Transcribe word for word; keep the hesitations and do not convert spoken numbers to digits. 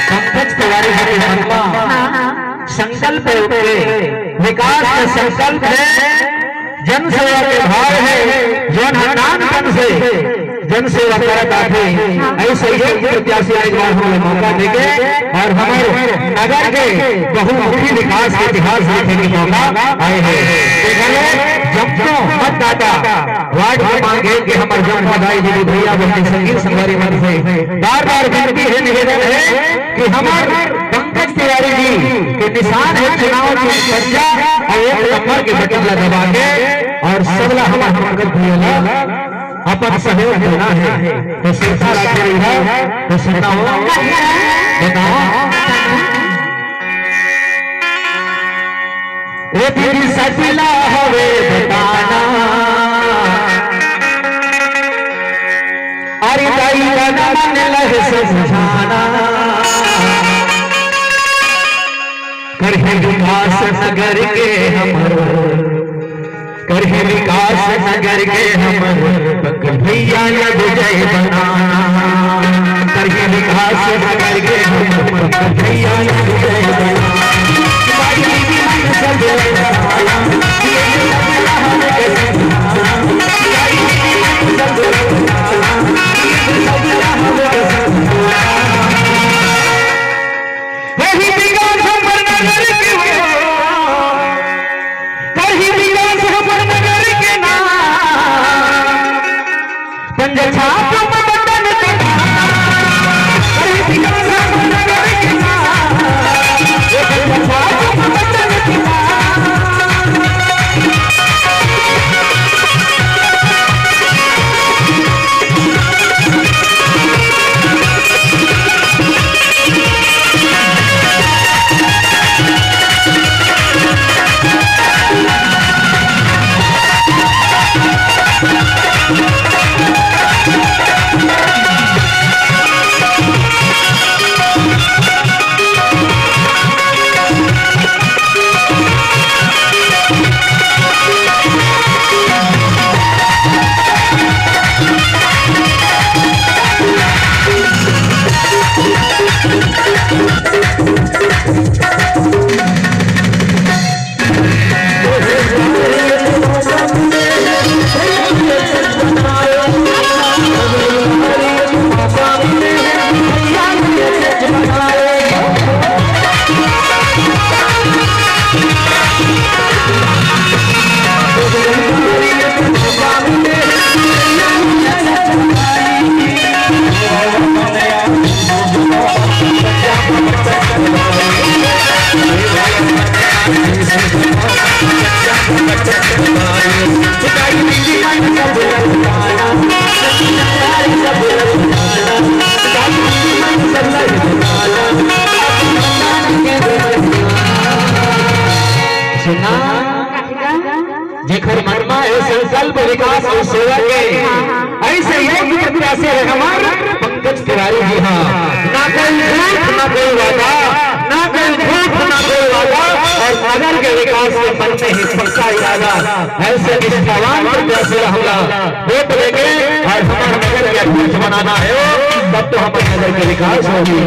पंकज तिवारी जी के मन म संकल्प हे, विकास के संकल्प हे, जन सेवा के भाव हे, जोन ह नानपन से जन सेवा करत आथे, अइसे योग्य प्रत्याशी ला एक बार हमन ला मौका देके अउ हमर नगर के बहुमुखी विकास के इतिहास देखे के मौका आए हे। देखा ले, जम्मो मतदाता वार्ड क्रमांक एक के हमर जम्मो दाई दीदी भैया बहिनी संगी संगवारी मन से बार बार विनती हे, निवेदन हे कि हमर पंकज तिवारी जी के निशान हे चुनाव चिन्ह पंजा अउ एक नंबर के बटन ला दबा के अउ सबला हमर पंकज भैया ला अपन सहयोग देना हे। तो सुनता रखे रहिहा, तो सुनता हो, बताओ। ए दीदी सचला हवे बताना, अरे दाई का मन लहे समझाना। करही विकास नगर के हमर, करही विकास नगर के हमर, पंकज भैया ला विजय बनाना। करही विकास नगर के हमर, पंकज भैया ला विजय बनाना। वही विकास हमर नगर के हो, करही विकास हमर नगर के ना। पंजा छाप में बटन दबा, करही विकास हमर नगर के ना। पंजा छाप में बटन दबा। सुना, जेकर मन म हे संकल्प विकास अउ सेवा के, अइसे योग्य प्रत्याशी हे हमर पंकज तिवारी जी हा। ना कोई झूठ, ना कोई वादा, ना कोई झूठ, ना कोई वादा, अउ नगर के विकास के मन में हे पक्का इरादा। अइसे निष्ठावान प्रत्याशी ला हमला वोट देके अउ हमर नगर के अध्यक्ष बनाना हे, तब तो हमर नगर के विकास होही।